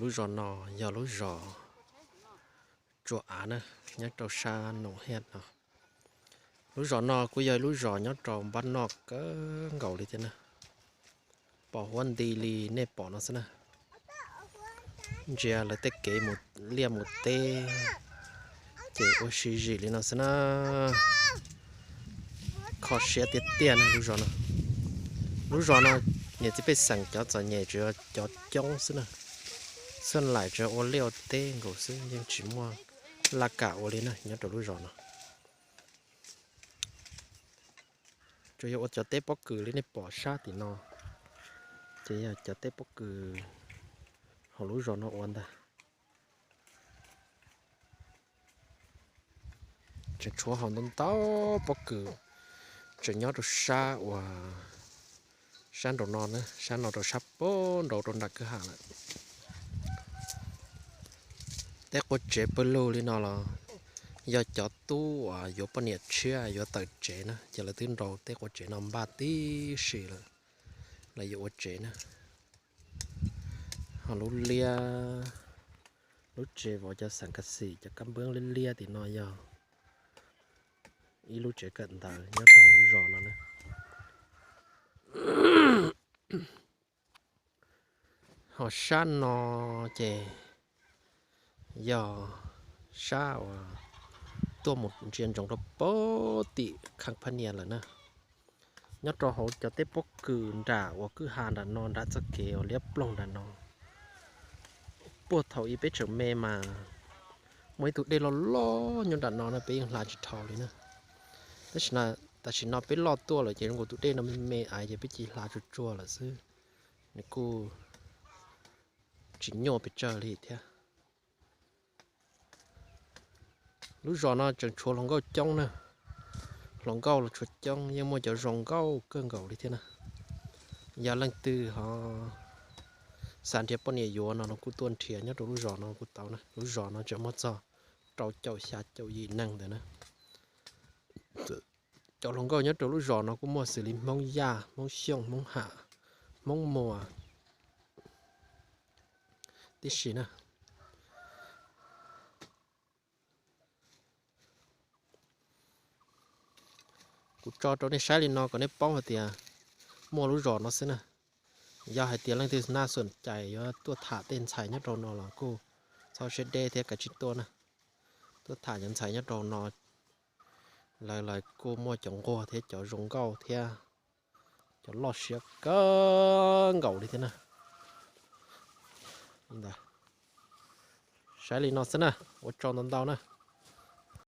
Lub zos no yog lub zos Tsua Av na, nyob rau sab Noom Hiaj no. Lub zos no kuj yog lub zos nyob rau npab noj kawg nkaus li thiab na. Pom huab nti li nej pom no xwb na. Ntsia lawv tej kev mus liaj mus teb ces ua si zim li no xwb na. Kho siab tiag tiag na lub zos no. Lub zos no niam txiv pej xeem cov txom nyem tsuas yog cov coob xwb na. Xab laim tsuas ua liaj ua teb nkaus xwb yeej tsis muaj laj kam ua li na nyob rau lub zos no. Tsuas yog ua cov teb pob kws li nej pom sab tim no, ces yog cov teb pob kws hauv lub zos no ua ntag. Tseem tshuav hauv ntau ntau pob kws tseem nyob rau sab uas sab nraum no na, sab no rau sab pab nraud rau nram kwj ha lawm. Tej quav tsev pawg lug li no los yog cov tub uas yuav poj niam tshiab yuav tawm tsev na ces lawv twb nrau tej quav tsev no npaj tib si lawm, lawv yuav ua tsev na. Ho lub liab, lub tsev vov cov xeem kas xim cov kab npab liab liab tim no yog ib lub tsev kawm ntawv nyob rau lub zos no na. Ho sab no ces yog sab uas tuaj mus ntsia ntsoov rau pem tim Kham Phab Nias lawm na. Nyob rau hauv cov teb pob kws nram uas kwj ha nram no nram txoj kev uas liab ploog nram no, puag thaum ub peb tseem me mas muaj ib tug dej loj loj nyob nram no na peb yeej hla tsis dhau li na. Tab sis tam sim no peb loj tuaj lawm ces zoo nkaus tus dej no me me ais ces peb cia li hla tsuag tsuag lawm xwb, nws kuj tsis nyuaj pes tsawg li thiab. Lub zos no tseem tshuav hluas nkauj coob na, hluas nkauj los tshuav coob yeej muaj cov zoo nkauj kawg nkaus li thiab na. Yog leej twg ho xav nrhiav poj niam yuav no los kuj tuaj nrhiav nyob rau lub zos no kuj tau na. Lub zos no tseem muaj txog rau caum xya caum yim neeg ntawd na. Cov hluas nkauj nyob rau lub zos no kuj muaj xws li Hmoob Yaj, Hmoob Xyooj, Hmoob Ham, Hmoob Muas tib si na. Kuv tso rau nej saib li no kom nej paub hais tias muaj lub zos no xwb na. Yog hais tias leej twg naj xum cais yuav tuaj tham tej ntxhais nyob rau no los kuj txhob siab deb thiab kav tsij tuaj na. Tuaj tham cov ntxhais nyob rau no, lawv lawv kuj muaj cov nquag thiab cov zoo nkauj thiab cov loj siab kawg nkaus li thiab na. Saib li no xwb na, ua tsaug ntau ntau na.